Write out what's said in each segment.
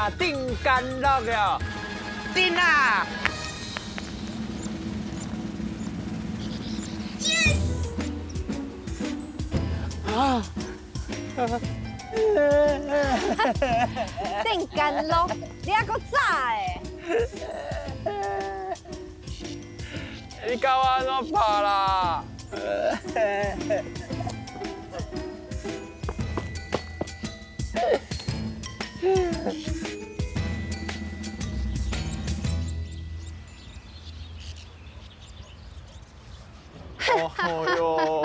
啦，顶干落了，顶啦！Yes！啊！顶干落，你还阁早的？你教我按怎拍啦？哦哟，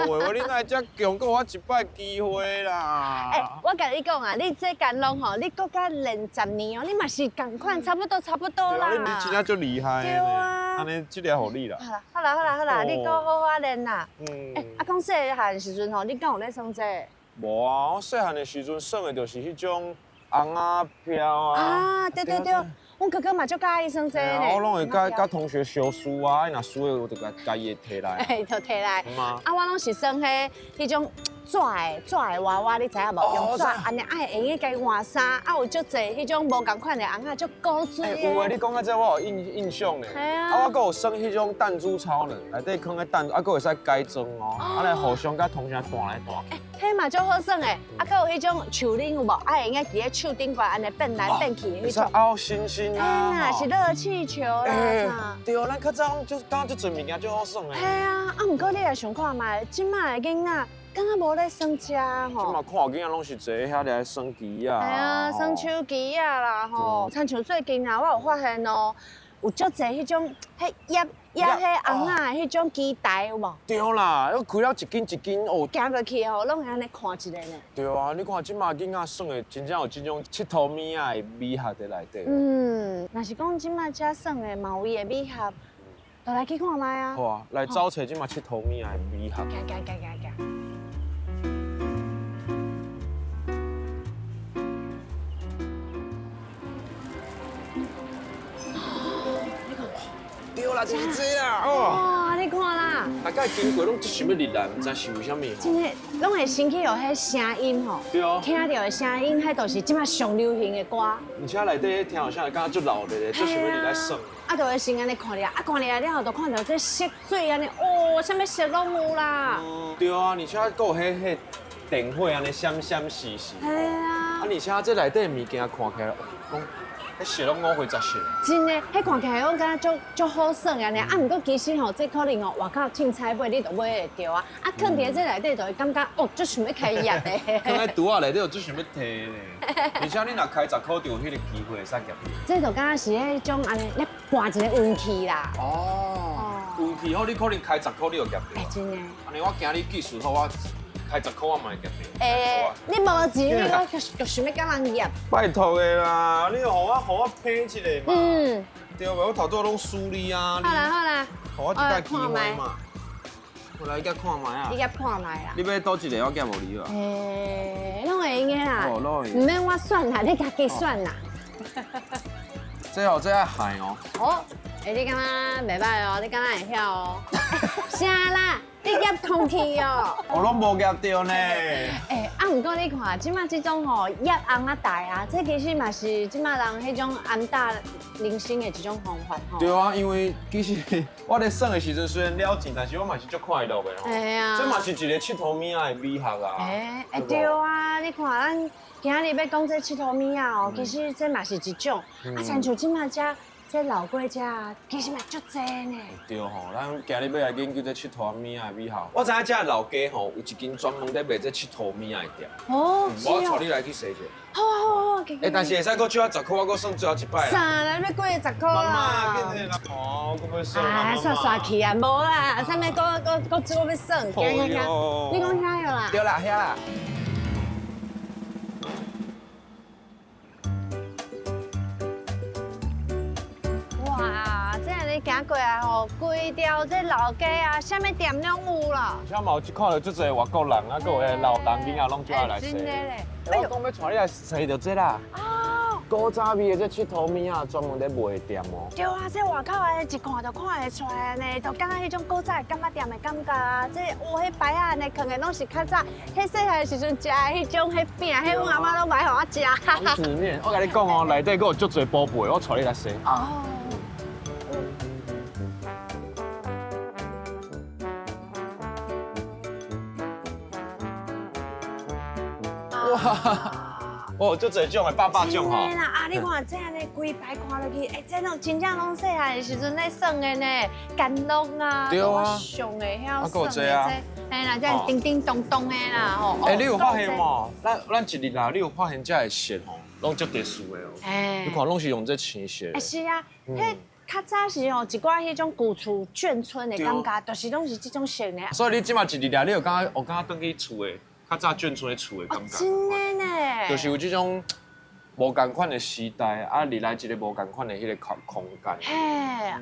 伟伟，你哪会遮强？阁予我一摆机会啦！欸，我共你讲啊，你这干拢吼，你阁较练10年哦，你嘛是仝款，差不多差不多啦。你真正足厉害。对啊。按呢，这个予你啦。好啦，好啦，好啦，好啦，你阁好好练啦。嗯。欸，啊，讲细汉时阵吼，你敢有咧耍这个？无啊，我细汉的时阵耍的就是彼种尪仔票啊。啊，对对对。阮哥哥嘛足佮意耍这个呢。我拢会佮佮同学相输啊，伊若输的，我就共共伊提来。嘿，就提来。啊，我拢是耍彼彼种纸的纸的娃娃，你知影无？用纸按呢爱会用共伊换衫，啊有足济彼种无仝款的尪仔，足古锥的。有的，你讲到这我有印象呢。嘿啊。啊，我阁有耍彼种弹珠超人，内底囥个弹，啊，阁会使改装哦，啊来互相佮同学弹来弹去。彼嘛足好耍的，啊，阁有彼种树奶有无？啊，会用伫咧树顶悬按呢变来变去的彼种。凹星星啊，是热气球啦。对，咱较早就感觉足济物件足好耍的。嘿啊，啊，毋过你来想看觅，这马的囡仔敢若无咧耍这吼。这马看囡仔拢是坐伫遐咧耍机仔。嘿啊，耍手机仔啦吼。亲像最近啊，我有发现哦，有足济彼种彼捏捏彼尪仔的彼种机台有无？对啦，犹开了一间一间哦。行过去吼，拢会按呢看一下呢。对啊，你看这马囡仔耍的，真正有这种𨑨迌物仔的美学伫内底。嗯，若是讲这马遮耍的嘛有伊的美学，就来去看觅啊。好啊，来走揣这马𨑨迌物仔的美学。行行行行行。对啦，就是这啦，哦。哇，你看啦。大概经过拢足想欲入来，毋知是为啥物。真的，拢会先去予彼声音吼。对啊。听著的声音，彼就是这马上流行的歌。而且内底听有声，感觉足热闹的，足想欲入来耍。啊，就会先按呢看咧，啊，看咧了后，就看著这色水按呢，哦，啥物色拢有啦。对啊，而且阁有彼电火按呢闪闪烁烁。嘿啊。啊，而且这内底的物件看起来，讲。彼色拢五花十色。真的，彼看起来拢敢若足足好耍的按呢，啊，毋过其实吼，这可能吼外口凊彩买你就买会著啊，啊，囥伫这内底就会感觉哦，足想欲开业的。囥佇橱仔内底就足想欲提咧，而且你若开10箍就有彼个机会会使夹。这就敢若是彼种按呢咧搏一个运气啦。哦。运气好，你可能开10箍你就夹著。欸，真的。按呢我今日技术好，我开10箍我嘛会夹著。欸，你无钱，你阁就想欲共人夹。拜托的啦，你予我拼一下嘛。嗯。对袂？我头拄拢输你啊。好啦好啦。予我一摆机会嘛。我来夹看觅啊。你夹看觅啦。你欲赌一个，我夹予你啦。欸，拢会用的啦。哦，拢会。毋免我选啦，你家己选啦。这哦，这爱害哦。哦，欸，你感觉袂䆀哦？你敢若会晓哦？啥啦？你夹空气哦？我拢无夹著呢。欸，啊，毋过你看，这马这种吼捏尪仔台啊，这其实嘛是这马人彼种安搭人生的一种方法吼。对啊，因为其实我咧耍的时阵虽然了钱，但是我嘛是足快乐的吼。嘿啊。这嘛是一个𨑨迌物仔的美学啊。欸，欸，对啊，你看咱今日欲讲这𨑨迌物仔哦，其实这嘛是一种，啊，亲像这马遮。这老过遮其实嘛足济呢。对吼，咱今日欲来研究这𨑨迌物仔的美学。我知影遮老街吼有一间专门咧卖这𨑨迌物仔的店。哦，我带你来去踅一下。好啊好啊好啊。欸，但是会使阁借我10箍，我阁算最后一摆。啥啦？欲过10箍啦？妈妈，紧啦！哦，阁欲算。啊，煞煞去啊，无啦，啥物阁阁阁这欲算？行行行，你讲遐个啦？对啦，遐啦。哇，这按呢行过来吼，规条这老街啊，啥物店拢有啦。而且嘛有看著足济外国人啊，阁有彼老人囡仔拢足爱来踅。真的咧。哎，我讲欲带你来踅著这啦。哦，古早味的這𨑨迌物仔專門咧賣店哦。對啊，這外口的一看就看會出來呢，就敢若彼種古早的柑仔店的感覺啊。這有彼牌仔按呢囥的攏是較早，彼細漢的時陣食的彼種彼餅，彼阮阿媽攏買予我食。王子麵，我共你講哦，內底閣有足濟寶貝，我帶你來踅。哦。哇！哦，足濟種的，百百種吼。真的啦，啊，你看這按呢規排看落去，欸，這攏真正攏細漢的時陣咧耍的呢，干樂啊，對啊，上會曉耍的這，嘿啦，這叮叮咚咚的啦吼。欸，你有發現無？咱咱一日來，你有發現這个色吼，攏足特殊的哦。你看，攏是用這青色。欸，是啊，彼較早是吼一寡彼種舊厝眷村的感覺，就是攏是這種色的。所以你這馬一日來，你有感覺，我感覺轉去厝的。較早眷村的厝的感覺，真的呢，就是有這種無仝款的時代，啊，入來一個無仝款的彼個空空間。嘿，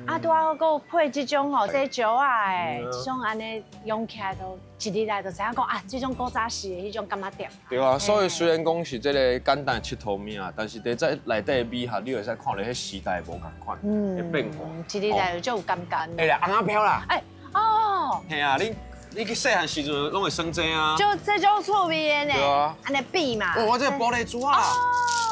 啊，拄仔閣有配這種吼，這石仔的，這種按呢用起來都一入來就知影講啊，這種古早時的彼種柑仔店。對啊，所以雖然講是這個簡單的𨑨迌物仔，但是佇這內底的美學，你會使看著彼時代無仝款的變化。一入來就足有感覺。會啦，尪仔飄啦。欸，哦。嘿啊，你。你去細漢時陣攏會耍這啊？就這種趣味的呢。對啊。按呢比嘛。哦，我這個玻璃珠啊，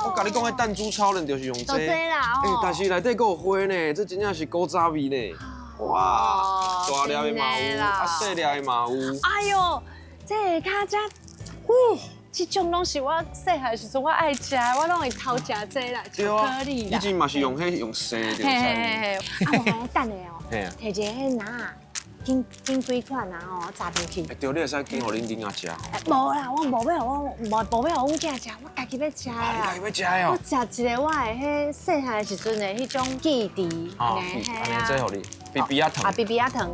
我共你講，彼彈珠超人就是用這。這啦。欸，但是內底閣有花呢，這真正是古早味呢。哇，大粒的嘛有，啊細粒的嘛有。哎喲，這較遮，呼，這種攏是我細漢時陣我愛食的，我攏會偷食這啦，巧克力啦。以前嘛是用彼用細的。嘿嘿嘿。啊，我等下哦，提一个彼籃仔。揀揀幾款啊吼，炸進去。欸，對，你會使揀予恁囡仔食。無啦，我無欲予我無無欲予阮囝食，我家己欲食啊。你家己欲食哦？我食一個我的彼細漢時陣的彼種記憶。哦，按呢這予你，比比仔糖。啊，比比仔糖。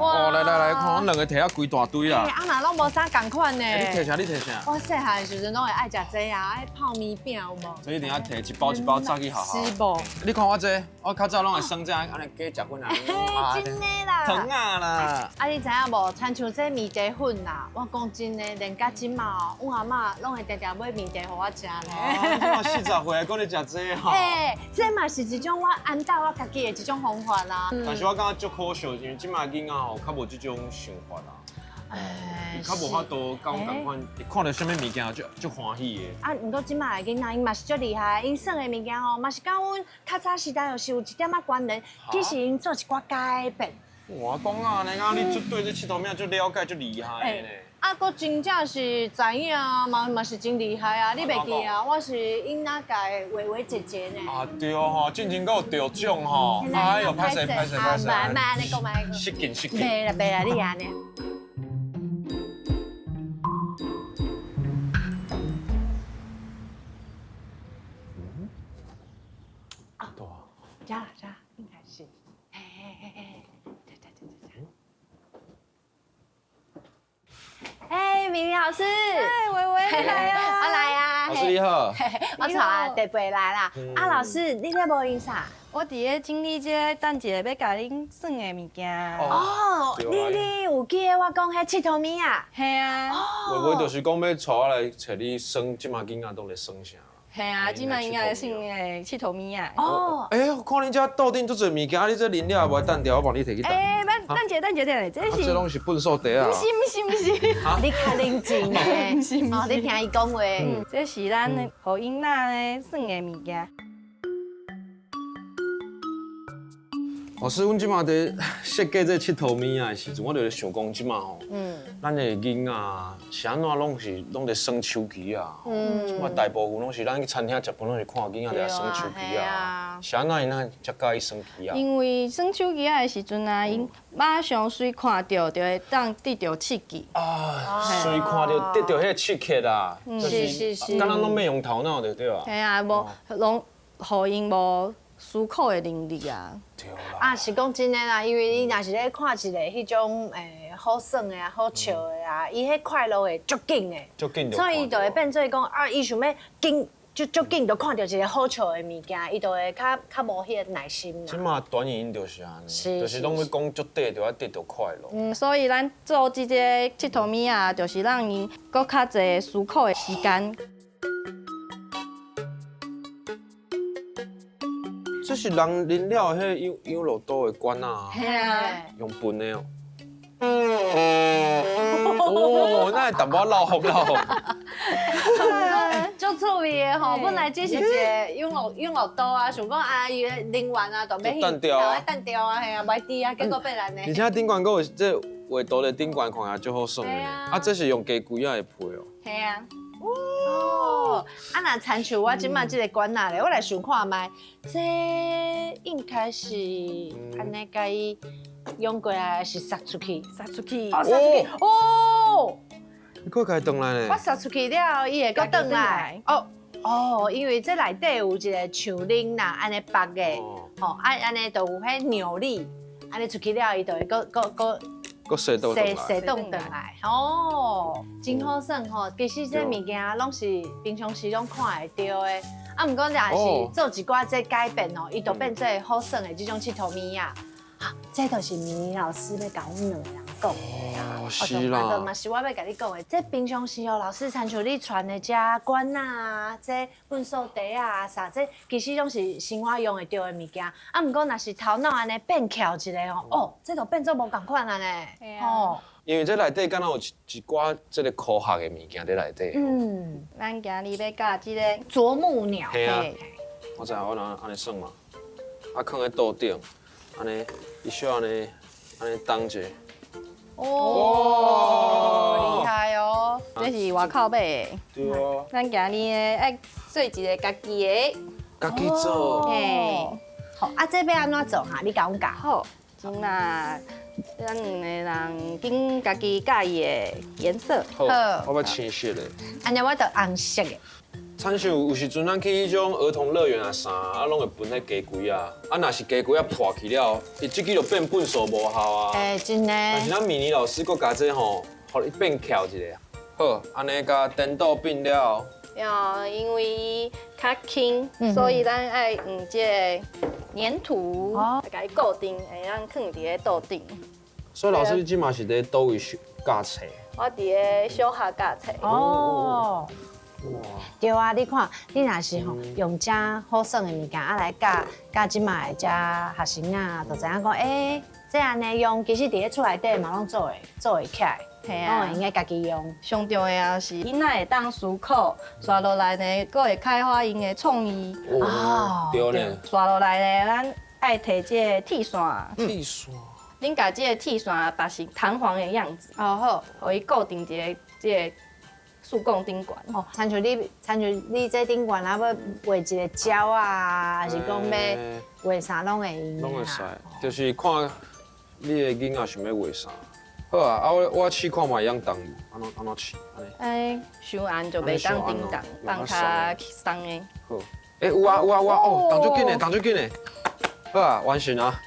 哦，來來來，看阮兩个提啊規大堆啦。啊嘛攏無啥仝款呢。你提啥？你提啥？我細漢的時陣攏會愛食這啊，彼泡麵餅有無？這一定愛提一包一包早起學校。是無？你看我這，我較早攏會耍這按呢加食粉啊。真的啦。糖仔啦。啊，你知影無？親像這麵茶粉啦，我講真的，連到這馬哦，阮阿嬤攏會定定買麵茶予我食咧。你嘛40歲，閣咧食這吼？欸，這嘛是一種我安搭我家己的一種方法啦。但是我感覺足可惜，因為這馬囡仔吼較無這種想法啦，伊較無法度佮阮仝款，伊看著啥物物件就足歡喜的。啊，毋過這馬的囡仔𪜶嘛是足厲害，𪜶耍的物件吼嘛是佮阮較早時代是有一點仔關聯，只是𪜶做一寡改變。哇，講啊，按呢講你足對這𨑨迌物足了解，足厲害的呢。啊，閣真正是知影啊，嘛嘛是真厲害啊！你袂記啊？我是囡仔界的畫畫姐姐呢。啊對吼，進前閣有得獎吼。哎喲，歹勢歹勢歹勢。慢慢按呢講，慢失敬失敬。袂啦袂啦，你按呢。嗯。啊，對啊。遮啦遮，應該是。嘿嘿嘿嘿，對對對對對。哎，明明老師，哎，維維，你來啊！我來啊！老師你好，我帶弟妹來啦。啊，老師，你咧無閒啥？我佇咧整理這個，等一下欲共恁耍的物件。哦，你有記得我講彼𨑨迌物仔？嘿啊。維維就是講欲帶我來揣你耍，這馬囡仔攏咧耍啥？嘿啊，這馬囡仔咧耍的𨑨迌物仔。哦。欸，看恁遮桌頂足濟物件，你這啉了無愛等著，我幫你提去等。欸，等一下，等一下，等一下，這是。這攏是糞掃袋啊。毋是，毋是，毋是。你較冷靜呢？毋是，毋是。哦，你聽伊講話。這是咱予囡仔咧耍的物件。老師，阮這馬佇設計這𨑨迌物仔的時陣，我就咧想講，這馬吼，咱的囡仔是按怎攏是攏咧耍手機啊？這馬大部分攏是咱去餐廳食飯，攏是看囡仔佇遐耍手機啊。是按怎𪜶會遮佮意耍機仔？因為耍手機仔的時陣啊，𪜶馬上隨看著就會當得著刺激。啊，隨看著得著彼個刺激啦，是是是，敢若攏欲用頭腦就對啊。嘿啊，無攏予𪜶無思考的能力啊。啊，是講真的啦，因為你若是咧看一個彼種好耍的啊，好笑的啊，伊彼快樂會足緊的，足緊，所以伊就會變做講啊，伊想欲緊。足足緊就看著一个好笑的物件，伊就會較較無彼个耐心啦。這馬短影音就是按呢，就是攏欲講足短，就愛得著快樂。嗯，所以咱做這個𨑨迌物仔，就是讓𪜶閣較濟思考的時間。這是人啉了彼個養養樂多的罐仔，用噴的哦。哦，那會淡薄仔漏風漏風。足趣味的吼，本來只是一個養樂養樂多啊，想講啊，伊啉完啊，就欲去單調啊，單調啊，嘿啊，袂滴啊，結果變按呢。而且頂懸閣有這畫圖的頂懸看起來足好耍的，啊，這是用雞胿仔的皮哦。嘿啊。哦，啊，若親像我這馬這個罐仔咧，我來想看覓，這應該是按呢共伊用過來，還是撒出去？撒出去。哦，撒出去。哦。你閣共伊轉來咧？我撒出去了後，伊會閣轉來。哦哦，因為這內底有一个樹奶啦，按呢縛的，吼，啊按呢就有彼扭力，按呢出去了後，伊就會閣閣閣。閣洗倒轉來，洗倒轉來，哦，真好耍吼！其實這物件攏是平常時攏看會著的，啊，毋過若是做一寡這改變哦，伊就變做好耍的這種𨑨迌物仔。啊，這就是咪咪老師欲共阮兩个人講的啦。哦，是啦。嘛是我欲共你講的，這平常時哦，老師親像你傳的這罐仔，這糞掃袋啊啥，這其實攏是生活用會著的物件。啊，毋過若是頭腦按呢變巧一下哦，哦，這就變做無仝款啊呢。哦。因為這內底敢若有一一寡這个科學的物件佇內底。嗯。咱今日欲教這个啄木鳥。嘿啊。我知影，我按呢耍嘛。啊，囥佇桌頂。按呢，伊小按呢，按呢動一下。哦，厲害哦！這是外口買的。對啊。咱今日呢愛做一个家己的。家己做。嘿。好，啊，這欲按怎做哈？你共阮教。好，這馬咱兩个人揀家己佮意的顏色。好，我欲青色的。按呢，我著紅色的。親像有時陣咱去彼種兒童樂園啊啥，啊攏會分彼雞胿仔，啊若是雞胿仔破去了，伊這支就變糞掃無效啊。欸，真的。但是咱米妮老師閣共這吼，予伊變巧一下。好，按呢共顛倒變了。哦，因為伊較輕，所以咱愛用這个黏土來共伊固定，會當囥佇咧桌頂。所以老師，你這馬是佇佗位教冊？我佇咧小學教冊。哦。對啊，你看，你若是吼用遮好耍的物件啊來教教這馬的遮學生啊，就知影講，欸，這按呢用，其實佇咧厝內底嘛攏做會做會起來，攏會用得家己用。上重要的是，囡仔會當思考，紲落來呢，閣會開發𪜶的創意。哦，對呢。紲落來呢，咱愛提這个鐵線。鐵線。恁共這个鐵線縛成彈簧的樣子。哦好，予伊固定一个這个。樹幹頂懸哦，親像你，親像你這頂懸啊，欲畫一个鳥啊，還是講欲畫啥攏會用。攏會使，就是看你的囡仔想欲畫啥。好啊，啊我我試看覓會曉動無？按怎按怎試？按呢？欸，傷絚就袂當振動，放較鬆的。好，欸有啊有啊有啊，哦，動足緊的，動足緊的。好啊，完成啊。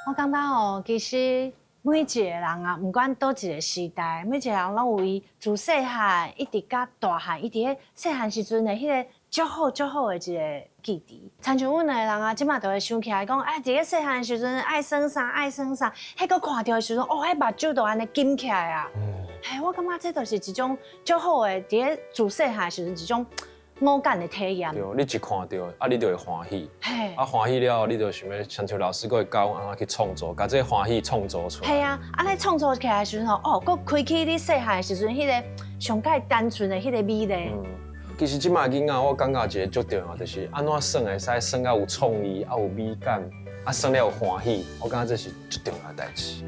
我感覺吼，其實每一個人啊，毋管佗一個時代，每一個人攏有伊自細漢一直到大漢，伊佇咧細漢時陣的彼个足好足好的一个記憶。親像阮兩個人啊，這馬就會想起來講，哎，佇咧細漢的時陣愛耍啥愛耍啥，彼个看著的時陣，哦，彼目睭就按呢金起來啊。嘿，我感覺這就是一種足好的，佇咧自細漢的時陣一種。五感的體驗。對，你一看著，啊，你就會歡喜。啊，歡喜了後，你就想欲，親像老師閣會教阮按怎去創造，共這个歡喜創造出來。嘿啊，按呢創造起來的時陣吼，哦，閣開啟你細漢的時陣，彼个上蓋單純的彼个美麗。嗯，其實這馬囡仔，我感覺一个足重要，就是按怎耍會使耍甲有創意，啊有美感，啊耍了有歡喜，我感覺這是足重要的代誌。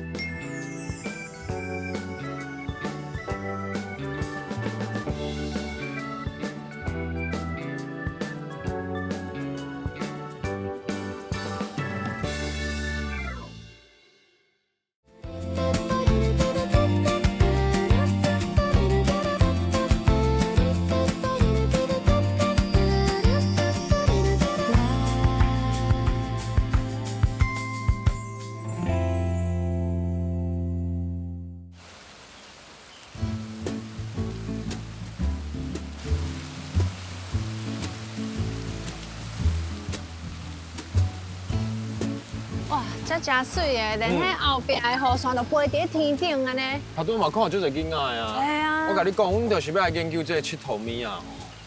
遮誠媠的，連彼後壁的雨傘都飛佇天頂按呢。頭拄嘛看足濟囡仔的啊。嘿啊。我共你講，阮就是欲來研究這個𨑨迌物仔，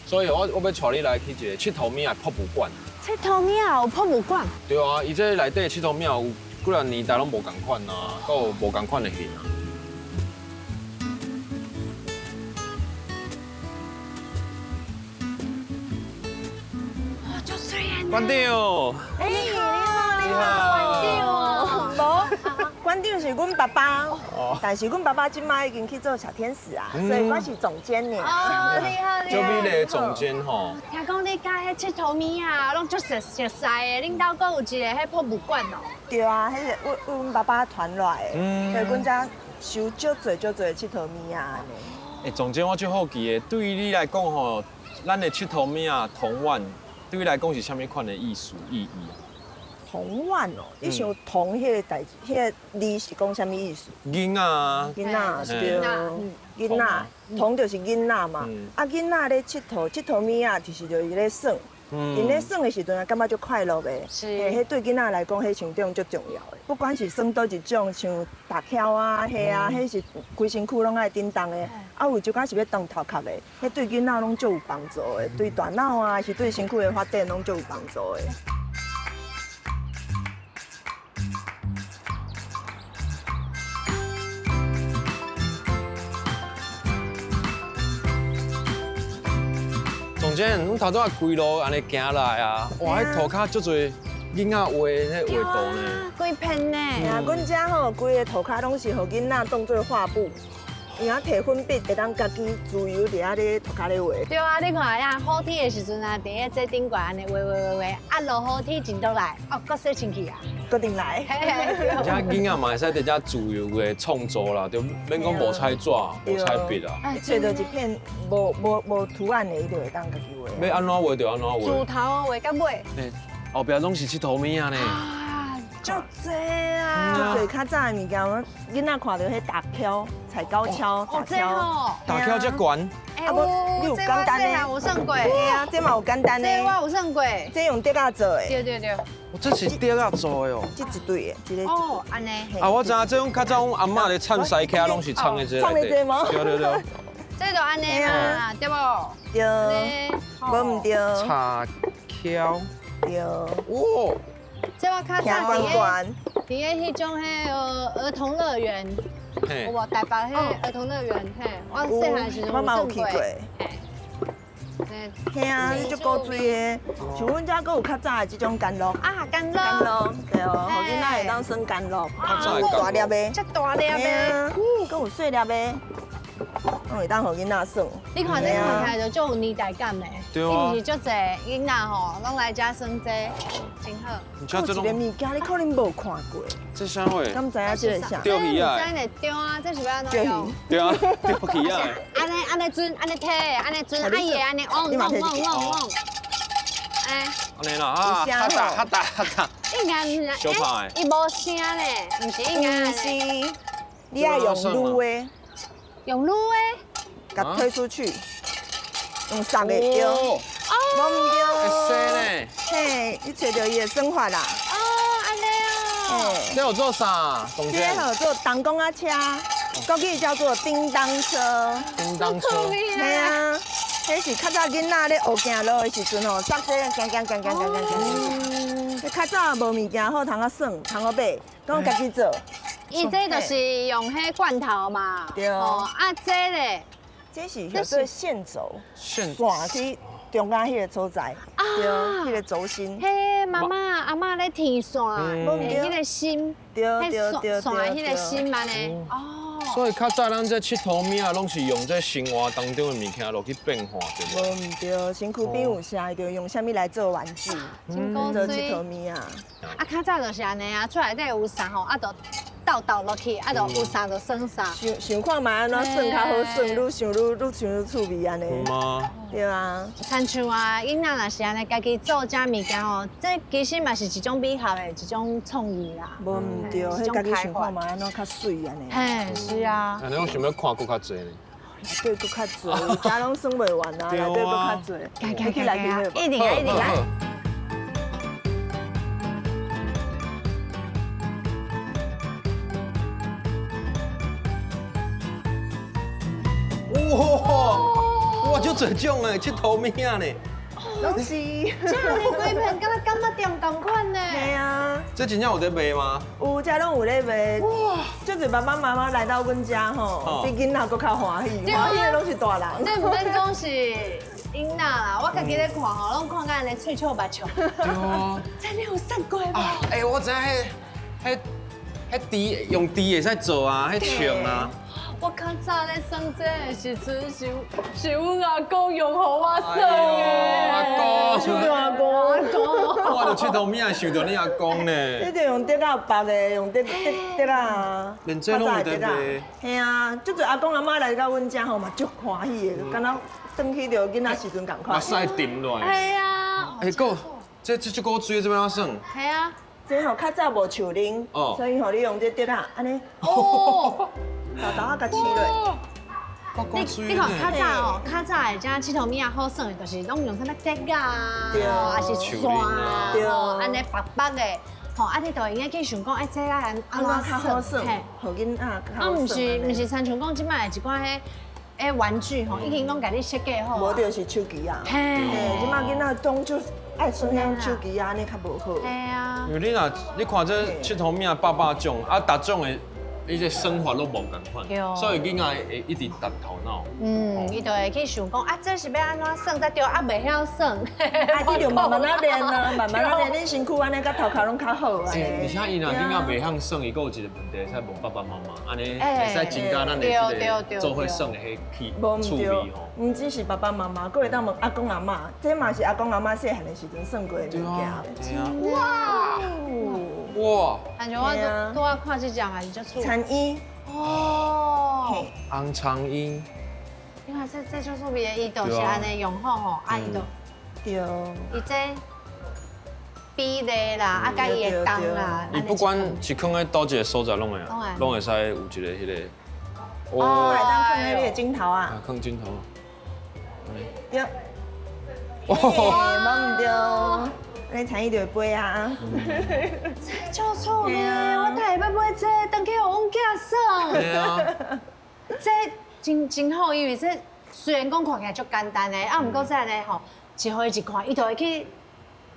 所以我欲帶你來去一個𨑨迌物仔博物館。𨑨迌物仔有博物館？對啊，伊這內底𨑨迌物仔有幾若年代攏無仝款啊，閣有無仝款的型啊。哇，足媠的。館長。哎，你好，你好，館長哦。無，館長是阮爸爸，但是阮爸爸這擺已經去做小天使啊，所以我是總監呢。哦，你好，你好。足美麗的總監吼。聽講你佮彼𨑨迌物仔，攏足熟熟似的，恁兜閣有一个彼博物館哦。對啊，彼个阮爸爸傳落來的，所以阮遮收足濟足濟𨑨迌物仔按呢。欸，總監，我足好奇的，對於你來講吼，咱的𨑨迌物仔童玩，對你來講是啥物款的意思意義啊？童玩哦，你想童彼個代誌，彼個字是講啥物意思？囡仔，囡仔對，囡仔，童就是囡仔嘛。啊，囡仔咧𨑨迌，𨑨迌物仔就是就是咧耍。𪜶咧耍的時陣啊，感覺足快樂的。是。彼對囡仔來講，彼成長足重要的。不管是耍佗一種，像踏蹺啊、彼啊，彼是規身軀攏愛振動的。啊，有一寡是欲動頭殼的，彼對囡仔攏足有幫助的，對大腦啊，是對身軀的發展攏足有幫助的。總監，阮頭拄仔規路按呢行來啊，哇，彼塗跤足濟囡仔畫的彼畫圖呢，規片呢。啊，阮遮吼規个塗跤攏是予囡仔當做畫布，伊啊提粉筆會當家己自由佇遐咧塗跤咧畫。對啊，你看啊，好天的時陣啊，佇咧這頂懸按呢畫畫畫畫，啊落雨天一落來，哦，閣洗清氣啊，閣轉來。而且囡仔嘛會使佇遮自由的創作啦，就免講無彩紙、無彩筆啊。揣著一片無圖案的，伊就會當家己畫。欲按怎畫就按怎畫。自頭畫到尾。後壁攏是𨑨迌物仔呢。啊，足濟啊！足濟較早的物件，阮囡仔看著彼踏蹺、踩高蹺、哦，這吼，踏蹺遮懸。啊無，你有簡單的，有算過。對啊，這嘛有簡單的。這我有算過。這用竹仔做的。對對對。哦，這是竹仔做的哦。這一對的，這個。哦，按呢。啊，我知影這種較早阮阿嬤咧藏西卡攏是藏的這藏的這嗎？對對對。這就按呢嘛，對無？對。無毋對。插蹺。對。哇。這我較早佇個彼種彼個兒童樂園，有無？台北彼兒童樂園，嘿，我細漢時陣有耍過。嘿啊，足古錐的，像阮遮閣有較早的這種甘露。啊，甘露。甘露，對哦，予囡仔會當耍甘露。大粒的。遮大粒的。閣有細粒的。攏會當予囡仔耍。你看這看起來就足有年代感的。對啊。伊毋是足濟囡仔吼，攏來遮耍這，真好。閣有一个物件，你可能無看過。這啥貨？敢知影這個啥？釣魚仔。這呢對啊，這是欲按怎用？對啊，釣魚仔。按呢按呢準，按呢提，按呢準，啊伊會按呢嗡嗡嗡嗡嗡。哎。按呢啦啊，哈達哈達哈達。應該毋是，小拍的。伊無聲呢，毋是應該。毋是，你愛用擼的。用擼的，共推出去，用送的對。哦，無毋對。會生呢。嘿，你揣著伊的算法啦。哦，按呢哦。這有做啥？這號做彈弓仔車，國語叫做叮當車。叮當車。嘿啊，彼是較早囡仔咧學行路的時陣吼，塞這行行行行行行行。彼較早無物件好通啊耍，通啊買，攏家己做。伊這就是用彼罐頭嘛，對。哦，啊，這咧，這是叫做線軸，線去中間彼個所在，對，彼個軸心。彼媽媽阿嬤咧提線，彼個心，對對對線的彼個心按呢。哦。所以較早咱這𨑨迌物仔，攏是用這生活當中的物件落去變化，對無？無毋對，身軀邊有啥，就用啥物來做玩具，做𨑨迌物仔。啊，較早就是按呢啊，厝內底有啥吼，啊，就鬥鬥落去，啊，就有啥就耍啥。想想看覓按怎耍較好耍，愈想愈愈想愈趣味按呢。對啊。親像啊，囡仔若是按呢，家己做這物件吼，這其實嘛是一種美學的一種創意啦。無毋對，彼家己想看覓按怎較媠按呢。嘿，是啊。按呢我想欲看閣較濟呢。內底閣較濟，遮攏耍袂完啊，內底閣較濟。起來去，一定來，一定來。哇，哇，足濟種的𨑨迌物仔呢。攏是。這按呢規片，敢若柑仔店仝款呢。嘿啊。這真正有在賣嗎？有，這攏有咧賣。哇！足濟爸爸媽媽來到阮遮吼，比囡仔閣較歡喜，歡喜的攏是大人。這毋免講是囡仔啦，我家己咧看吼，攏看甲按呢喙笑目笑。對啊。這你有算過無？欸，我知影彼、彼、彼豬用豬會使做啊，彼銃啊。我較早咧耍這个時陣，是是阮阿公用予我耍的。阿公，想著阿公。阿公。我著𨑨迌物仔想著你阿公呢。你著用竹仔縛的，用竹竹竹仔。連這攏有在賣。嘿啊，足濟阿公阿嬤來到阮遮吼嘛，足歡喜的，敢若轉去著囡仔時陣仝款。目屎沉落來。嘿啊。欸，哥，這這足古錐，這欲按怎耍？嘿啊。這吼較早無樹奶，所以吼你用這竹仔按呢。哦。豆豆仔共黐落。你你看較早哦，較早的這𨑨迌物仔好耍的，就是攏用啥物竹仔啊，還是線啊，吼，按呢縛縛的，吼，啊你就會用得去想講，欸，這愛按怎較好耍，予囡仔較啊，毋是毋是，親像講這擺的一寡彼彼玩具吼，已經攏共你設計好。無就是手機啊，嘿，這擺囡仔當就愛耍遐手機啊，按呢較無好。嘿啊。因為你若你看這𨑨迌物仔百百種，啊，逐種的。伊這生活攏無仝款，所以囡仔會一直動頭腦。嗯，伊就會去想講啊，這是欲按怎耍才對，啊，袂曉耍。啊，你就慢慢仔練啊，慢慢仔練，恁身軀按呢，佮頭殼攏較好啊。而且伊若囡仔袂曉耍，伊閣有一個問題，會使問爸爸媽媽，按呢會使增加咱的這個做伙耍的彼個趣味吼。毋只是爸爸媽媽，閣會當問阿公阿嬤，這嘛是阿公阿嬤細漢的時陣耍過的物件。哇！哇！感覺我拄仔看這隻嘛是足趣。蒼蠅。哦。紅蒼蠅。你看這這足趣味的，伊就是按呢用好吼，啊伊就。對。伊這比例啦，啊佮伊的重啦。伊不管是囥佇佗一個所在，攏會，攏會使有一個彼個。哦。會當囥佇你的枕頭啊。囥枕頭。對。哦，無毋對。你產伊就會飛啊！這足趣味，我逐下欲買這個，轉去予阮囝耍。對啊。這真真好，因為這雖然講看起來足簡單的，啊，毋過這按呢吼，一予伊一看，伊就會去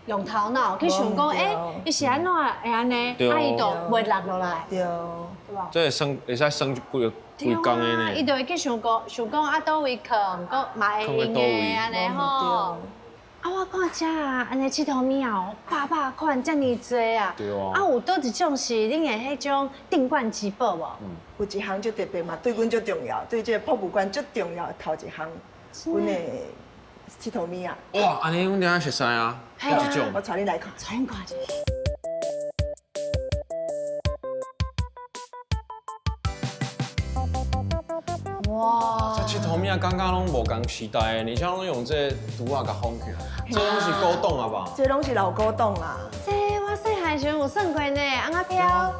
用頭腦去想講，欸，伊是按怎會按呢？啊，伊就袂落落來。對。對無？這會耍，會使耍幾個幾工的呢。伊就會去想講，想講啊，佗位囥，閣嘛會用的按呢吼。啊，我看遮啊，按呢𨑨迌物仔哦，百百款遮爾濟啊。對啊。啊，有佗一種是恁的彼種鎮館之寶無？嗯。有一項足特別嘛，對阮足重要，對這個博物館足重要的頭一項，阮的𨑨迌物仔。哇，按呢阮等下熟似啊，佗一種。我帶你來看。帶阮看一下。哇！這𨑨迌物仔感覺攏無仝時代的，而且攏用這櫥仔共封起來，這攏是古董啊吧？這攏是老古董啊！這我細漢時陣有耍過呢，尪仔飄。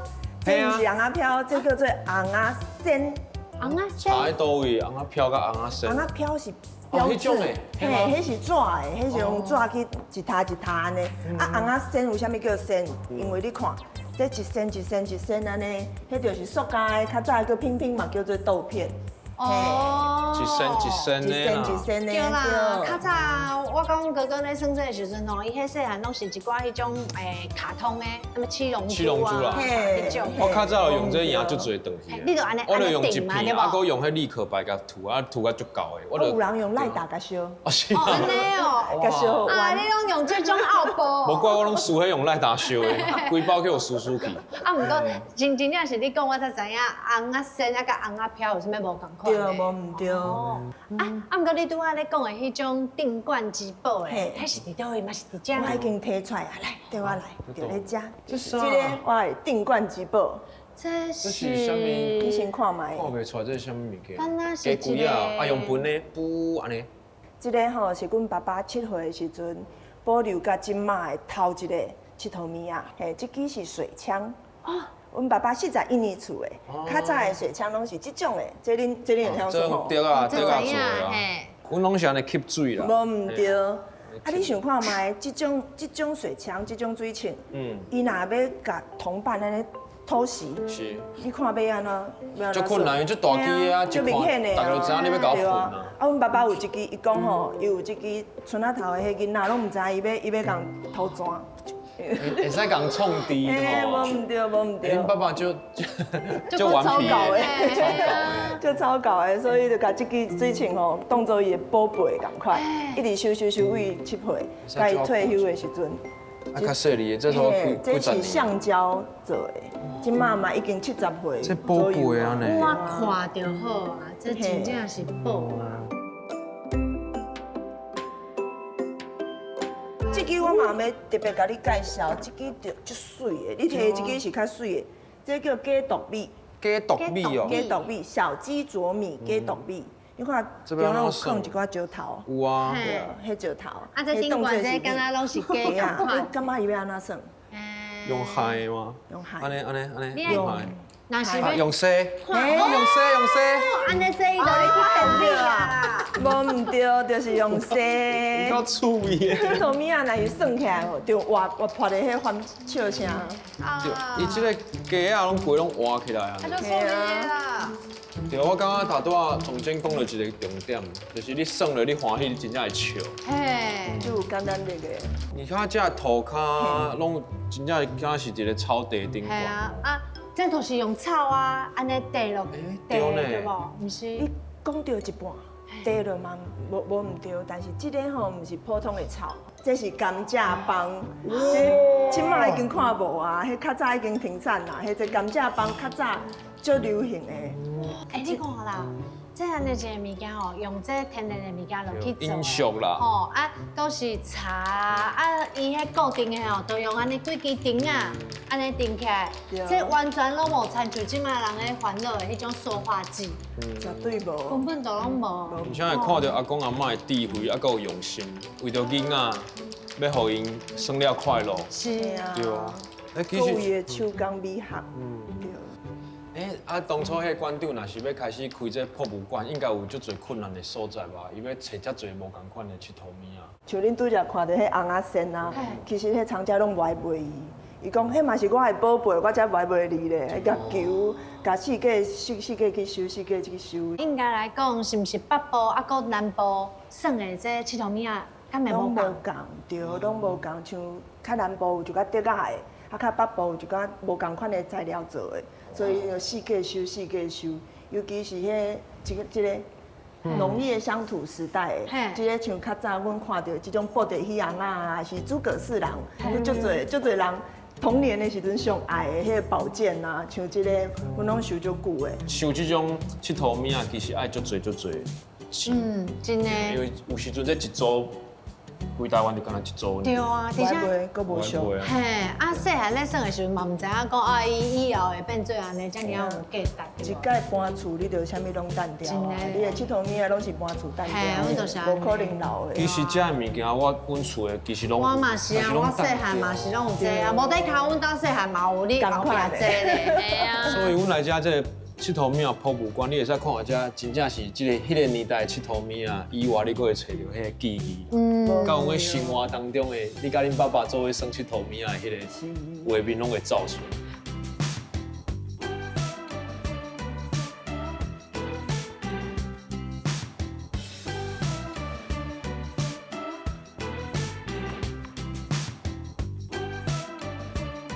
這毋是尪仔飄，這叫做尪仔仙。尪仔仙。差佇佗位？尪仔飄佮尪仔仙。尪仔飄是標誌，嘿，彼是紙的，彼是用紙去一沓一沓按呢。啊，尪仔仙為啥物叫仙？因為你看，這一仙一仙一仙按呢，彼就是塑膠的，較早閣拼拼嘛叫做豆片。哦，一仙一仙的啦，一仙一仙的。對啦，較早我佮阮哥哥咧耍這个時陣吼，伊彼細漢攏是一寡彼種卡通的，啥物七龍珠啊，彼種。我較早用這贏足濟轉去。你就按呢，我就用一片，啊，閣用彼立可白共塗，啊塗甲足厚的。我有人用賴打共燒。哦，是啊。按呢哦。共燒。啊，你攏用這種奧步。無怪我攏輸彼用賴打燒的，規包去予輸輸去。啊，毋過真真正是你講，我才知影尪仔仙啊佮尪仔飄有啥物無仝款。對，無毋對。啊啊！毋過你拄仔咧講的彼種鎮館之寶的，彼是佇佗位嘛是佇遮？我已經提出來啊，來，綴我來，佇咧遮。這啥？這個我的鎮館之寶。這是啥物？你先看覓。看袂出來這是啥物物件？敢若是一個。啊，用噴的，噗按呢。這個吼是阮爸爸7歲的時陣保留到這擺的頭一個𨑨迌物仔，嘿，這支是水槍。哦。阮爸爸41年厝的，較早的水槍攏是這種的，這恁這恁會曉耍無？這竹仔啊，竹仔做的啊。阮攏是按呢吸水啦。無毋對，啊你想看覓？這種這種水槍，這種水槍，伊若欲共銅板按呢土石。是。你看欲按怎？足困难，足大支的啊，足明顯的啊，大家就知影你欲共我噴啊。啊，阮爸爸有一支，伊講吼，伊有一支村仔頭的彼囡仔，攏毋知伊欲伊欲共塗磚。會使共創治吼？無毋對，無毋對。恁爸爸就就頑皮的，就草猴的，所以就共這支水銃吼當做伊的寶貝仝款，一直收收收，為7歲，到伊退休的時陣。啊，較細膩的，這都幾這是橡膠做的，這馬嘛已經70歲。這寶貝按呢？我看就好啊，這真正是寶啊！這支我嘛欲特別共你介紹，這支就足媠的，你提的這支是較媠的，這叫雞毒米。雞毒米哦。雞毒米，小雞啄米，雞毒米。你看，中間有囥一寡石頭。有啊。對，彼石頭。啊，這頂懸這敢若攏是雞仝款。你感覺伊欲按怎耍？用害嗎？用害。按呢按呢按呢。用害。若是欲用洗，用洗用洗。按呢洗伊就咧看你啊。無毋對，就是用洗。夠趣味的。這佗物仔若是耍起來吼，就活活潑的彼番笑聲。對，伊這个雞仔攏規攏活起來啊。啊，就趣味的啦。對，我感覺頭拄仔總監講著一個重點，就是你耍了你歡喜，你真正會笑。嘿，就有簡單這個。你看這塗跤攏真正敢是一个草地頂懸。係啊，啊。這都是用草啊，按呢地落，地對無？毋是。你講著一半，地落嘛無無毋對，但是這个吼毋是普通的草，這是甘蔗棒，這這馬已經看無啊，彼較早已經停產啦，彼這甘蔗棒較早足流行的。欸，你看啦。這按呢一个物件吼，用這天然的物件落去做，飲食啦，吼啊，都是茶啊，伊彼固定的吼，都用按呢幾支釘仔，按呢釘起來，這完全攏無親像這馬人咧煩惱的彼種塑化劑，絕對無，根本就攏無。而且會看著阿公阿嬤的智慧，猶閣有用心，為著囡仔，欲予𪜶耍了快樂。是啊，對啊，閣有伊的手工美學，對。欸，啊，當初彼个館長若是欲開始開這博物館，應該有足濟困難的所在吧？伊欲揣遮濟無仝款的𨑨迌物仔。像恁拄才看著彼尪仔線啊，其實彼藏家攏無愛賣伊。伊講彼嘛是我的寶貝，我才無愛賣你咧。共求，共四界四四界去收，四界去收。應該來講，是毋是北部啊，閣南部耍的這𨑨迌物仔，敢會無仝？攏無仝，對，攏無仝。像較南部有一寡竹仔的，啊，較北部有一寡無仝款的材料做的。所以就四界收，四界收，尤其是彼這個這个農業鄉土時代的，這个像較早阮看著這種布袋戲尪仔啊，是諸葛四郎，足濟足濟人童年的時陣上愛的彼个寶劍啊，像這个阮攏收足久的。收這種𨑨迌物仔，其實愛足濟足濟錢。嗯，真的。因為有時陣這一組。規台灣就敢若一組。對啊，而且閣無俗。嘿，啊，細漢咧耍的時陣嘛，毋知影講啊，伊以後會變做按呢，遮爾仔有價值。一擺搬厝，你就啥物攏擲掉啊！你的𨑨迌物仔攏是搬厝擲掉，無可能留的。其實這个物件，我阮厝的其實攏。我嘛是啊，我細漢嘛是攏有這啊，無底跤，阮兜細漢嘛有你後壁這咧。嘿啊。所以阮來遮這个𨑨迌物仔博物館，你會使看下遮真正是這个彼个年代的𨑨迌物仔，以外你閣會揣著彼个記憶。嗯。佮阮生活當中的，你佮恁爸爸做伙耍𨑨迌物仔的彼个畫面，攏會走出來。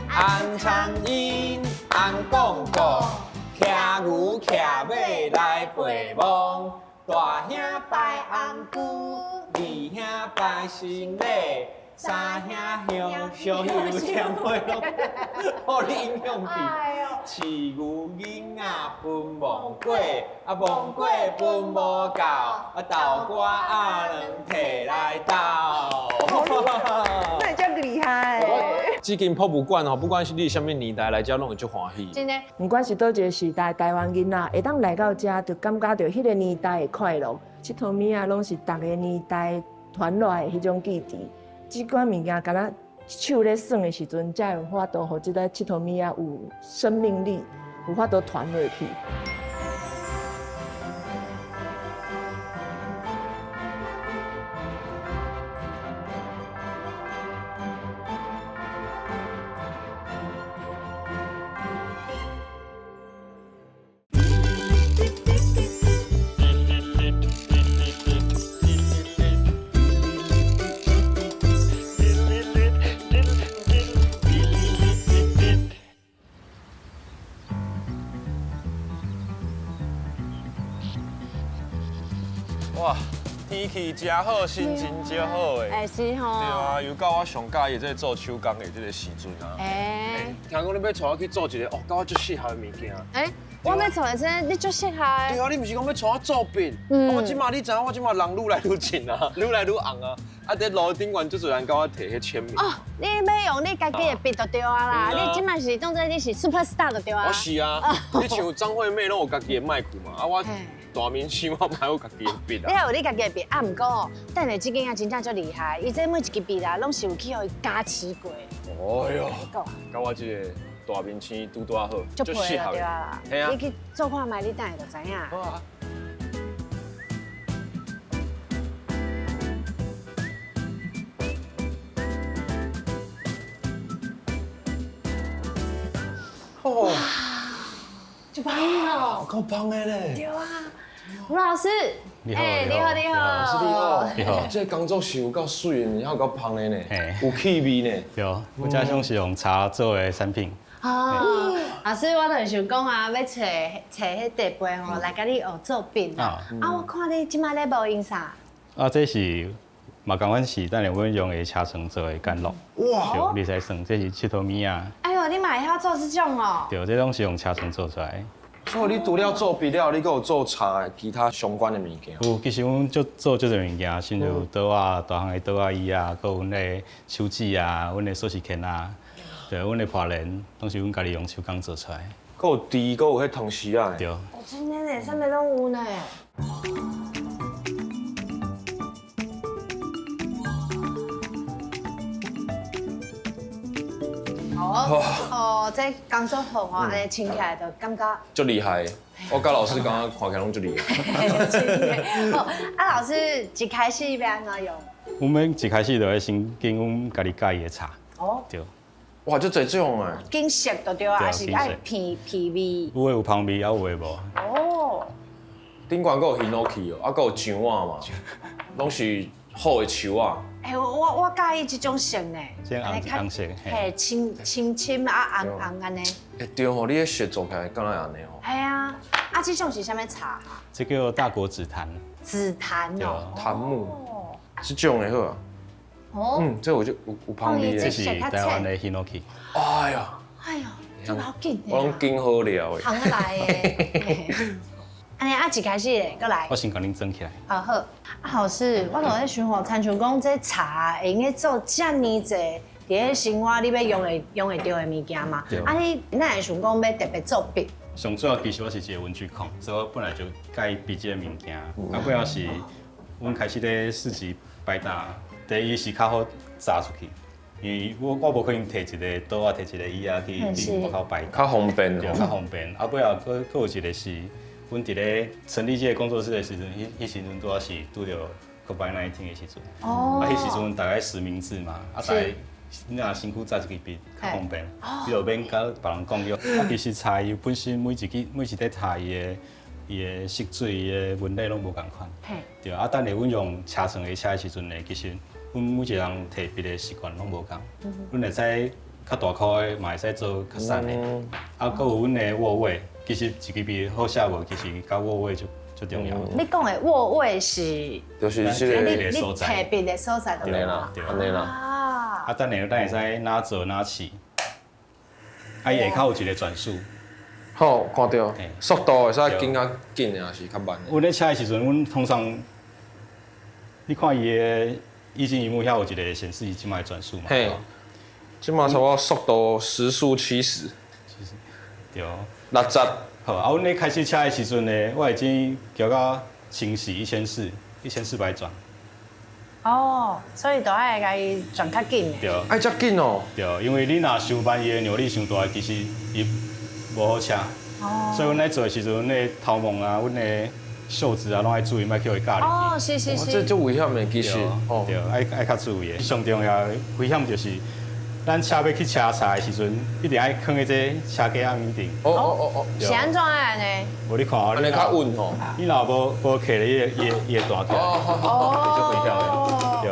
安长英，安公公。骑牛骑马来陪望，大兄拜红姑，二兄拜新礼，三兄香烧香香花拢，予你影響去。饲牛囡仔分无过，啊无过分无够，啊豆干仔卵提來斗。那你遮厲害！這間博物館吼，不管是你啥物年代來遮，攏會足歡喜。真的。毋管是佗一个時代，台灣囡仔會當來到遮，就感覺著彼个年代的快樂。𨑨迌物仔攏是逐个年代傳落來的彼種記憶。這款物件，敢若手咧耍的時陣，才有法度予這个𨑨迌物仔有生命力，有法度傳落去。哇，天氣真好，心情真好的。欸，是吼。對啊，又到我上佮意這個做手工的這個時陣啊。欸。聽講你欲帶我去做一個哦，佮我足適合的物件。欸，我欲做的這你足適合的。對啊，你毋是講欲帶我做筆？我這馬你知影，我這馬人愈來愈近啊，愈來愈紅啊。啊，佇路頂懸足濟人共我提彼簽名。哦，你欲用你家己的筆就對啊啦。你這馬是當做你是 super star 就對啊。我是啊，你像張惠妹攏有家己的麥克嘛，啊我大明星我嘛有家己的筆啊。你也有你家己的筆，啊，毋過哦，等下這間啊真正足厲害，伊這每一支筆啦，攏是有去予伊加持過。哎呦，佮我這個大明星拄拄仔好，足配就對啊啦。你去做看覓，你等下就知影。好啊。哇，足芳哦，夠芳的咧。對啊，吳老師，你好，你好，你好，老師你好，你好。這個工作室有夠媠的，還有夠芳的呢，有氣味呢。對，我這種是用茶做的產品。哦，老師，我就是想講啊，欲揣揣彼地杯吼，來共你學做筆啊。啊，我看你這擺咧無用啥？啊，這是嘛，仝款是等下阮用的車床做的甘露。哇！對，你使算，這是𨑨迌物仔。哎呦，你嘛會曉做這種哦？對，這攏是用車床做出來。所以你除了做筆了，你閣有做茶的其他相關的物件？有，其實阮足做足濟物件，像有桌仔、大項的桌仔椅啊，閣有阮的手指啊，阮的鎖匙圈啊，對，阮的破簾，攏是阮家己用手工做出來。閣有豬，閣有彼湯匙啊。對。哦，真的呢，啥物攏有呢。哦哦，這工作服哦，按呢穿起來就感覺足厲害。我佮老師感覺看起來攏足厲害。真的。好，啊，老師一開始欲按怎用？阮們一開始就會先揀阮家己佮意的茶。哦。對。哇，足濟種的。揀色就對啊，還是愛鼻鼻味？有的有芳味，啊有的無。哦。頂懸閣有ヒノキ哦，啊閣有樟仔嘛，攏是好的樹仔。欸，我佮意這種色呢，這紅紅色，嘿，深深深啊紅紅按呢。欸，對吼，你彼色做起來敢若按呢吼？嘿啊，啊，這種是啥物茶？這叫大果紫檀。紫檀哦，檀木。這種的好啊。哦。嗯，這有有芳味的。這是台灣的ヒノキ。哎呀。哎呦，這好緊。我攏揀好料的。行來的。按呢啊，一開始咧，閣來。我先共恁裝起來。好好，啊，老師，我就咧想吼，親像講這茶會用得做遮爾濟，佇咧生活你欲用會用會著的物件嘛。啊，你哪會想講欲特別做筆？上主要其實我是一個文具控，所以我本來就佮意筆這個物件。啊，尾後是阮開始咧市集擺檔，第一是較好紮出去，因為我無可能提一個桌仔，提一個椅仔去外口擺，較方便，對，較方便。啊，尾後閣有一個是。阮佇咧成立這個工作室的時陣，彼時陣拄仔是拄著 COVID-19 的時陣，啊，彼時陣大概實名制嘛，啊，大家你若身軀紮一支筆較方便，你就免佮別人共用。啊，其實茶伊本身每一支每一塊茶伊的伊的色水、伊的紋理攏無仝款，對。啊，等下阮用車床去車的時陣呢，其實阮每一個人提筆的習慣攏無仝，阮會使較大箍的，嘛會使做較瘦的，啊，閣有阮的握位。其實一支筆好寫無，其實佮握位就足重要。你講的握位是，就是這個你提筆的所在，對啦，按呢啦。啊，等下咱會使哪做哪試，啊，伊下跤有一個轉速。好，看著，速度會使緊較緊的，還是較慢的？阮咧車的時陣，阮通常，你看伊的液晶螢幕遐有一個顯示伊這擺的轉速嘛？嘿，這擺差不多速度時速70。對。60。好，啊，阮咧開始車的時陣呢，我已經調到1400，1400轉。哦，所以都愛共伊轉較緊的。對。愛遮緊哦。對，因為你若傷慢，伊的扭力傷大，其實伊無好車。哦。所以阮咧做的時陣，阮的頭毛啊，阮的袖子啊，攏愛注意，莫去予伊咬入去。哦，是是是。這足危險的，其實。對，愛較注意的。上重要危險就是。咱車欲去車柴的時陣，一定愛囥佇這車架仔面頂。哦哦哦哦，是按怎按呢？無你看啊，按呢較穩吼。你若無無徛咧，伊會彈起來。哦，足危險的。對。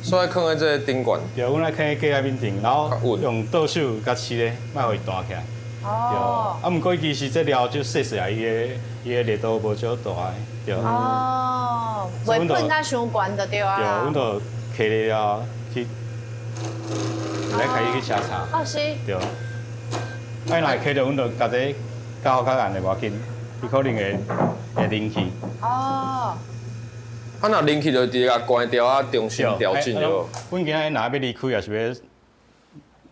所以囥佇這個頂懸。對，阮愛囥佇架仔面頂，然後用倒手共飼咧，莫予伊彈起來。對。啊，毋過其實這料就細細啊，伊的力度無少大的，對。哦，袂噴甲傷懸就對啊。對，阮就揢了去，來開始去車插。哦，是。對。啊，若會揢著，阮就共這較好較硬的無要緊，伊可能會啉去。哦。啊，若啉去就直接共關掉啊，重新調整就。阮今仔若欲離開，也是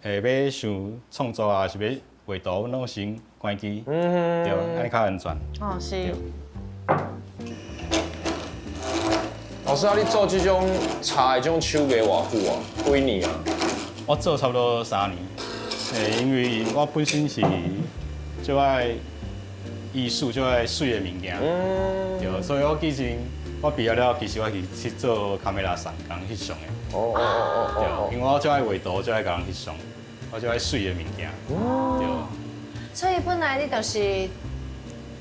欲，欲想創作啊，是欲畫圖，阮攏先關機，對，按呢較安全。哦，是。老師啊，你做這種茶的這種手藝偌久啊？幾年啊？我做差不多3年。因為我本身是足愛藝術，足愛媠的物件，對，所以我以前我畢業了，其實我是去做卡梅拉相，共人翕相的。哦哦哦哦。對，因為我足愛畫圖，足愛共人翕相，我足愛媠的物件。對。所以本來你就是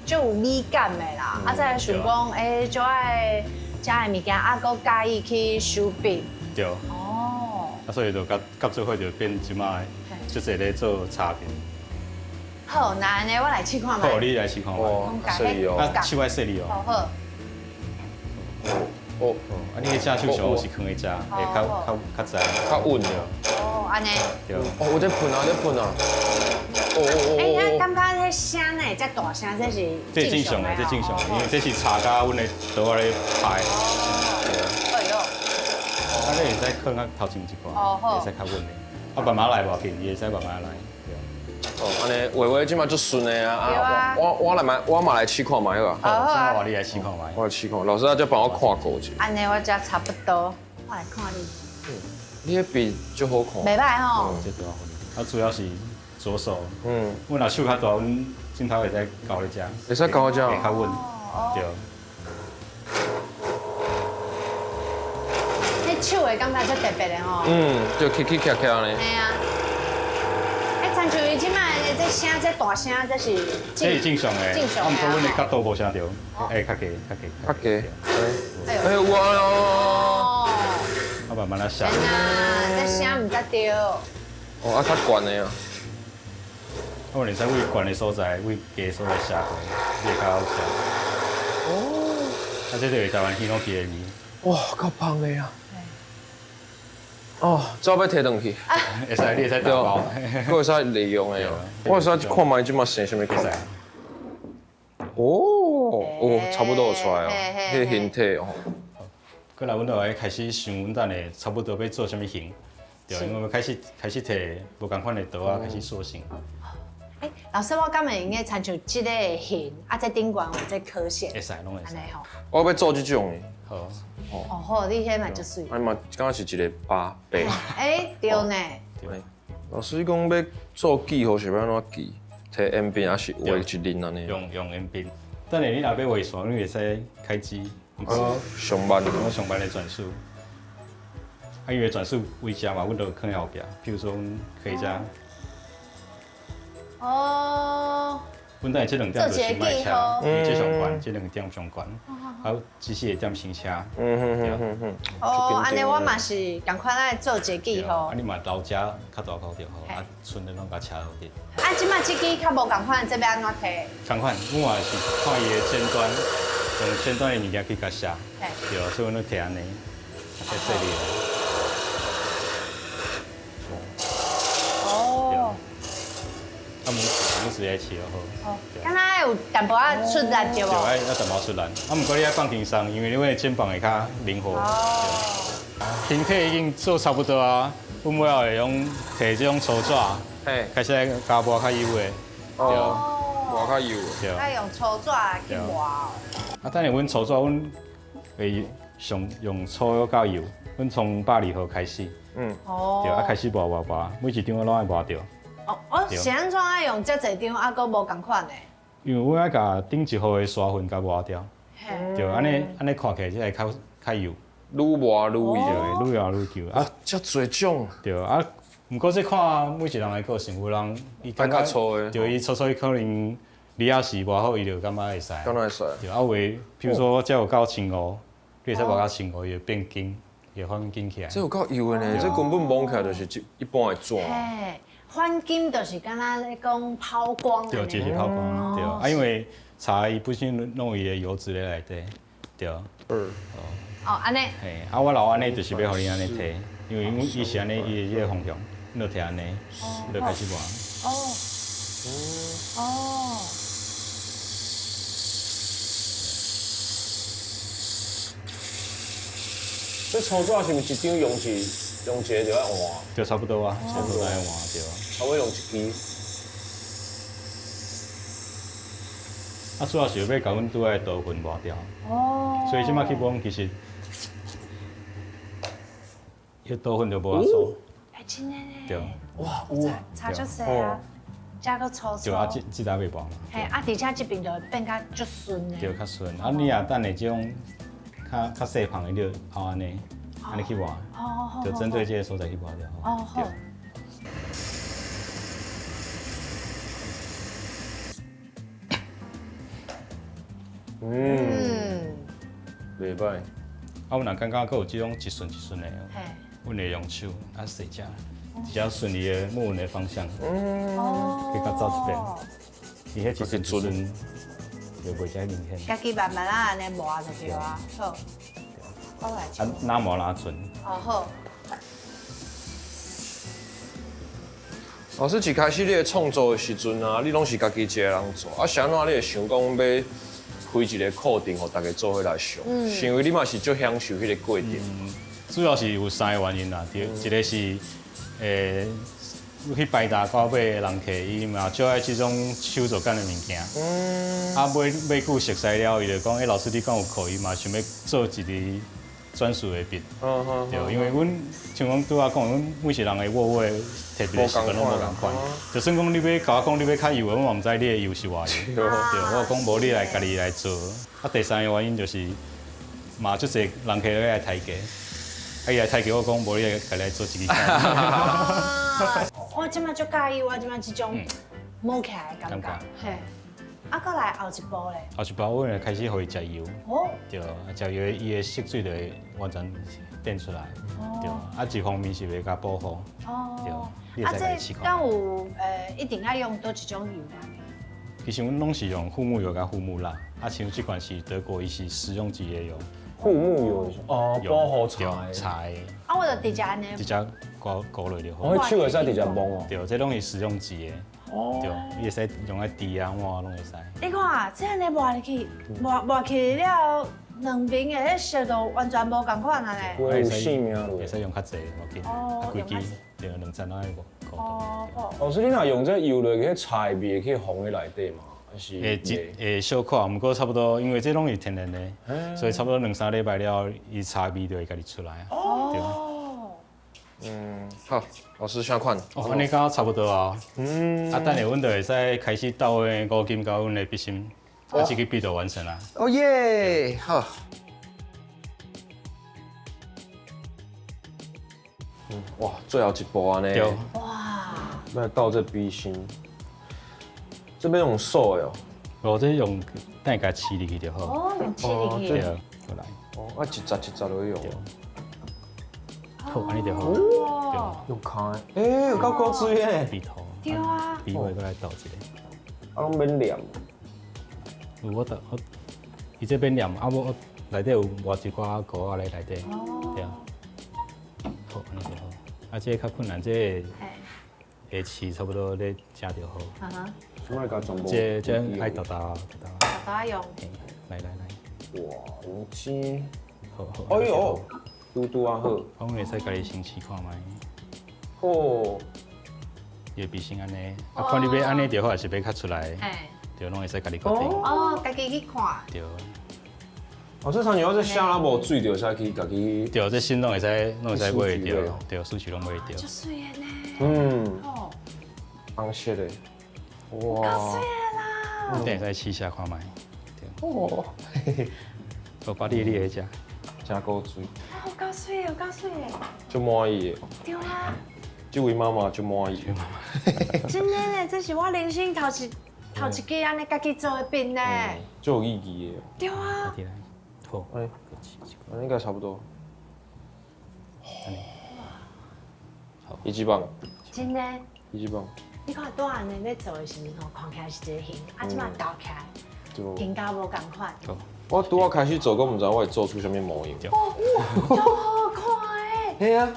足有美感的啦，啊，再來想講，足愛遮的物件，啊，閣佮意去收筆。對。哦。啊，所以就佮佮做伙就變這擺，就濟咧做茶品。好，那按呢我來試看覓。好，你來試看覓。哦，細膩哦。啊，手愛細膩哦。好好。哦，啊，你彼隻手上是囥佇遮，會較較較知。較穩的。哦，按呢。對。哦，有在噴啊，在噴啊。哦哦哦。欸，感覺彼聲呢，遮大聲，這是這正常的，這正常的，因為這是茶佮阮的桌仔咧拍的。哎喲。啊，你會使囥較頭前一寡，會使較穩的。啊，慢慢來無要緊，伊會使慢慢來。對。哦，按呢畫畫這馬足順的啊。啊，我來買，我嘛來試看覓好。好啊。我你來試看覓。我來試看，老師啊，再幫我看過一下。按呢，我遮差不多。我來看你。你彼筆足好看。袂歹吼。這拄好。啊，主要是左手。嗯。阮若手較大，阮鏡頭會使校咧遮。會使校遮。會較穩。對。彼手的感覺足特別的吼。嗯，就起起卡卡呢。嘿啊。欸，親像伊這擺的這聲，這大聲，這是。這是正常的。正常的。啊，毋過阮的角度無啥對，會較低，較低。較低。哎呦，有啊哦。啊，慢慢仔寫。啊，這聲毋才對。哦，啊，較懸的啊。我會使為懸的所在，為低的所在寫過，你會較好寫。哦。啊，這就是台灣ヒノキ的味。哇，夠芳的啊！哦，這欲提轉去。會使，你會使打包。閣會使利用的哦。我會使看覓這馬生啥物款。哦，哦，差不多有出來哦，彼個形體哦。過來，阮就愛開始想，阮等下差不多欲做啥物形。對，因為開始開始提無仝款的刀仔，開始塑形。欸，老師，我敢會用得親像這个形，啊，這頂懸有這曲線。會使，攏會使。我欲做這種的。好。哦好，你彼嘛足媠。啊嘛，敢若是一个八八。欸，對呢。對。老師講欲做記號是欲按怎記？提鉛筆還是畫一輪按呢？用鉛筆。等下你若欲畫線，你會使開機。哦，上慢。我上慢的轉速。啊，因為轉速位遮嘛，阮就囥佇後壁。譬如說，阮開遮。哦。阮等下這兩點就是莫車，因為這上懸，這兩點上懸，啊，只是會點先車。嗯哼哼哼哼。哦，按呢我嘛是仝款愛做一个記號。啊，你嘛留遮較大箍就好，啊，剩的攏共車好滴。啊，這擺這支較無仝款，這欲按怎提？仝款，阮嘛是看伊的尖端，用尖端的物件去共寫。對，所以阮攏提按呢，較細膩。哦。啊，拇指來試就好。哦，敢若有淡薄仔出力對無？對，愛淡薄仔出力。啊，毋過你愛放輕鬆，因為你阮的肩膀會較靈活。哦。形體已經做差不多啊，阮尾後會用提這種粗紙，開始來加磨較幼的。哦。磨較幼的。對。愛用粗紙去磨。啊，等下阮粗紙，阮會上用粗佮幼，阮從102號開始。嗯。哦。對，啊，開始磨磨磨，每一張我攏愛磨著。哦，哦，是按怎愛用遮濟張，啊，閣無仝款的？因為阮愛共頂一號的沙粉共磨掉，對，按呢按呢看起來才會較較幼。愈磨愈幼，對，愈磨愈幼。啊，遮濟種。對啊，毋過這看每一個人的個性，有人伊較粗的，對，伊粗粗伊可能你抑是磨好，伊就感覺會使。敢會使。對，啊有的，譬如說這有夠15，你會使磨到15，伊會變緊，伊會反緊起來。這有夠幼的呢，這根本摸起來就是一般的紙。反金就是敢若咧講拋光。對，就是拋光，對。啊，因為茶伊本身攏有伊的油脂咧內底，對。嗯。哦，按呢。嘿，啊，我留按呢就是欲予你按呢提，因為伊是按呢，伊的這個方向，你就提按呢，你就開始磨。哦。哦。這粗紙是毋是一張用一用一個就愛換？對，差不多啊，差不多愛換對。差不多用一支。啊，主要是欲共阮拄仔的糖分磨掉。哦。所以這擺去講，其實，彼糖分就無遐粗。欸，真的呢。對。哇，有啊。差足濟啊，遮閣粗粗。對啊，這這搭袂磨。嘿，啊，而且這邊就會變較足順的。對，較順。啊，你若等下這種較較細芳的，你就後按呢，按呢去磨。哦。就針對這個所在去磨就好。哦好。嗯，袂歹。啊，阮若感覺閣有這種一順一順的，阮會用手啊細隻，直接順伊的木紋的方向，去較走一遍。伊彼一順一順就袂遮明顯。家己慢慢仔按呢磨就對啊。好。我來。啊，哪磨哪準。哦好。老師，一開始你咧創作的時陣啊，你攏是家己一個人做，啊，是按怎你會想講欲開一個課程，予大家做伙來上？是因為你嘛是足享受彼個過程。主要是有三個原因啦，對，一個是去排達到尾的人客，伊嘛足愛這種手作感的物件。啊，買買久熟似了，伊就講，欸，老師你敢有課？伊嘛想欲做一支專屬的筆。對，因為阮像講拄仔講，阮每一個人的握畫特別的習慣攏無仝款。就算講你欲共我講你欲較油的，我嘛毋知你的油是偌油。對，我講無你來家己來做。啊，第三個原因就是，嘛足濟人客欲來抬價，啊伊來抬價，我講無你來家己來做一支。我這擺足佮意，我這擺這種摸起來的感覺。嘿，啊，閣來後一步咧。後一步，阮會開始予伊食油。哦。對，食油伊的色水就會完全變出來。對，啊，一方面是欲共保護。哦。對，啊，這敢有一定愛用佗一種油啊？其實阮攏是用檜木油佮檜木蠟，啊，像這款是德國，伊是食用級的油。檜木油哦，保護茶茶的。啊，我就直接按呢。直接糊糊落就好。我手會使直接摸哦。對，這攏是食用級的。哦。對，你會使用來滴啊，碗攏會使。你看，這按呢抹入去，抹抹去了後，兩邊的彼色都完全無仝款啊咧。有性命會使用較濟，無緊。哦。規支，對，兩層攏愛糊。哦。老師，你若用這油落去，彼茶的味會去防彼內底嗎？會會小可，毋過差不多，因為這攏是天然的，所以差不多兩三禮拜了後，伊茶味就會家己出來。哦。嗯，好，老師啥款？哦，按呢敢差不多啊。嗯。啊，等下阮就會使開始鬥彼五金佮阮的筆芯，啊，這支筆就完成啦。哦耶，好。哇，最後一步按呢。對。哇。欲鬥這筆芯。這欲用手的哦，無這用等下共黐入去就好。哦，用黐入去。對，過來。哦，啊，一節一節落去用。好，按呢就好。對，用跤的，欸，有夠古錐的。筆頭。對啊。筆尾閣來鬥一下。啊，攏免黏。有我鬥，我，伊這免黏，啊無我內底有抹一寡膏仔咧內底。哦。對啊。好，按呢就好。啊，這個較困難，這個會黐差不多咧食就好。啊哈。這這愛沓沓沓沓沓用。來來來。哇，有錢。好好。哎喲，拄拄仔好。我會使家己先試看覓。好。伊的筆芯按呢，啊，看你欲按呢就好，還是欲較出來？對，攏會使家己決定。哦，家己去看。對。哦，這親像我這寫了無水就會使去家己。對，這線攏會使，攏會使買會著，對，數據攏買會著。足媠的呢。嗯。哦。紅色的。哇。夠媠的啦。你等下使試寫看覓。對。哦。我把你你來食。真古錐。啊，有夠媠的，有夠媠的。足滿意的。對啊。這位媽媽足滿意。真的呢，這是我人生頭一頭一支按呢家己做的筆呢。足有意義的。對啊。好，哎，應該差不多。好，一級棒。真的。你這幫。你看拄按呢咧做的時陣吼，看起來是一个形，啊，這擺鬥起來更加無仝款。我拄仔開始做，閣毋知我會做出啥物模樣。哦，哇，足好看的。嘿啊。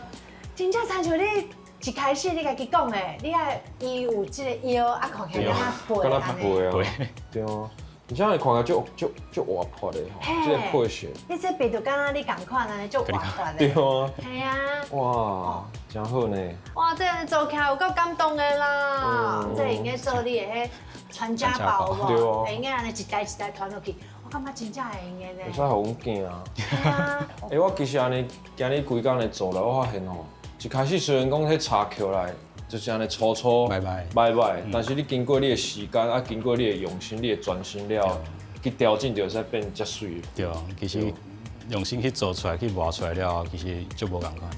真正親像你一開始你家己講的，你愛伊有這个腰，啊，看起來敢若敢若背按呢。背啊。對啊。而且你看起來足足足活潑的吼，這个配色。你這筆就敢若你仝款按呢，足活潑的。對啊。嘿啊。哇，真好呢。哇，這個做起來有夠感動的啦！這會用得做你的彼傳家寶無？對啊。會用得按呢一代一代傳落去，我感覺真正會用得呢。會使予阮囝啊。嘿啊。欸，我其實按呢，今日規工咧做來，我發現吼，一開始雖然講彼柴抾來就是按呢粗粗、䆀䆀䆀䆀，但是你經過你的時間啊，經過你的用心、你的專心了，去調整就會使變遮媠。對，其實用心去做出來、去磨出來了後，其實足無仝款。